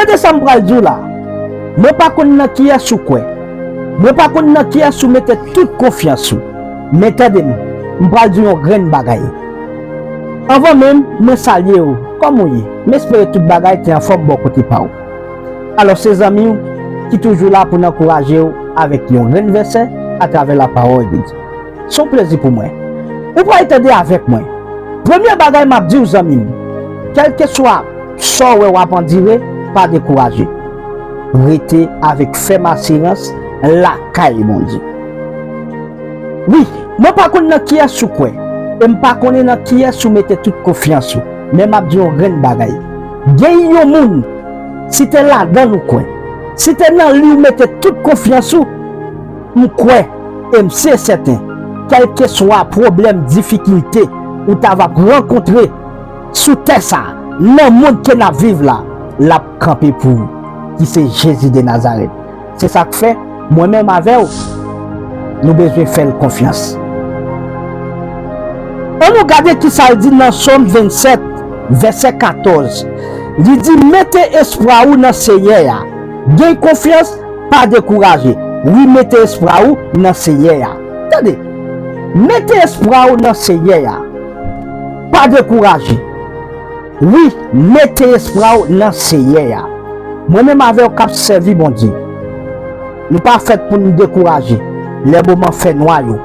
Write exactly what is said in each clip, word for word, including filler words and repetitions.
Tande sa m pral di w la. Mwen pa konn nan kiyès ou kwè. Mwen pa konn nan kiyès ou mete tout konfyans ou. Men tande m, m pral di w yon grenn bagay. Anvan menm, mwen salye w. Kòman w ye? M espere tout bagay te anfòm bò kote pa w. Alò, se zanmi w ki toujou la pou n ankouraje w avèk yon grenn vèsè atravè lapawòl de Dye. Se yon plezi pou mwen. Ou pral tande avèk mwen. Premye bagay m ap di w, zanmi m, kèlkeswa sa w wè w ap andire, pa dekouraje. Rete avèk fèm asirans lakay Bondye. Wi, mwen pa konn nan kiyès ou kwè, e m pa konnen nan kiyès ou mete tout konfyans ou, men m ap di yon grenn bagay. Gen yon moun, si te ladan l ou kwè, si te nan li ou mete tout konfyans ou, m kwè e m si e sèten, kèlkeswa pwoblèm, difikilte ou ta va rankontre sou tè sa a, nan mond ke n ap viv la, l ap kanpe pou ou, ki se Jezi de Nazarèt. Se sa k fè, mwen menm avè w, nou bezwen fè l konfyans. Ann nou gade ki sa l di nan Sòm vennsèt, vèsè katòz. Li di, mete espwa ou nan Senyè a. Gen konfyans, pa dekouraje. Wi, mete espwa ou nan Senyè a. Tande, mete espwa ou nan Senyè a. Pa dekouraje. Wi, mete espwa w nan Senyè a. Mwen menm avè w k ap sèvi Bondye, nou pa fèt pou n dekouraje lè moman fènwa yo,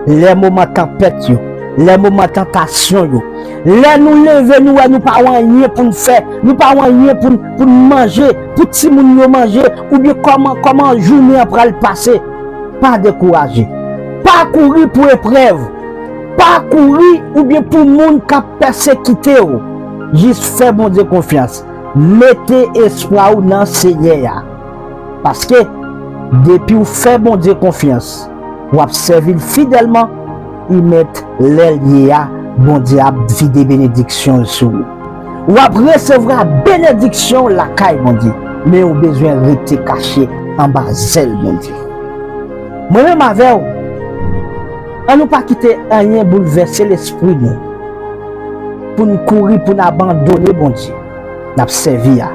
lè moman tanpèt yo, lè moman tantasyon yo. Lè nou leve, nou wè nou pa wè anyen pou n fè, nou pa wè anyen pou n, pou n manje, pou timoun yo manje, oubyen kòman, kòman jounen an pral pase. Pa dekouraje. Pa kouri pou eprèv. Pa kouri oubyen pou moun k ap pèsekite w. Jis fè Bondye konfyans. Mete espwa w nan Senyè a. Paske, depi w fè Bondye konfyans, w ap sèvi l fidèlman, imèt lè l ye a, Bondye ap vide benediksyon l sou ou. W ap resevwa benediksyon lakay Bondye, men ou bezwen rete kache anba zèl Bondye. Mwen menm avè w, ann nou pa kite anyen boulvèse lespri nou, pou n kouri, pou n abandone Bondye n ap sèvi a.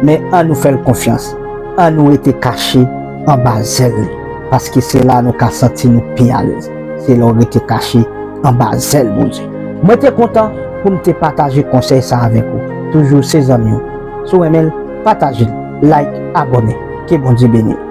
Men ann nou fè l konfyans, ann nou rete kache anba zèl li, paske se la nou ka santi nou pi alèz, se lè w rete kache anba zèl Bondye. Mwen te kontan pou m te pataje konsèy sa avèk ou. Toujou se zanmi w. Si w renmen l, pataje l, like, abòne. Ke Bondye beni w.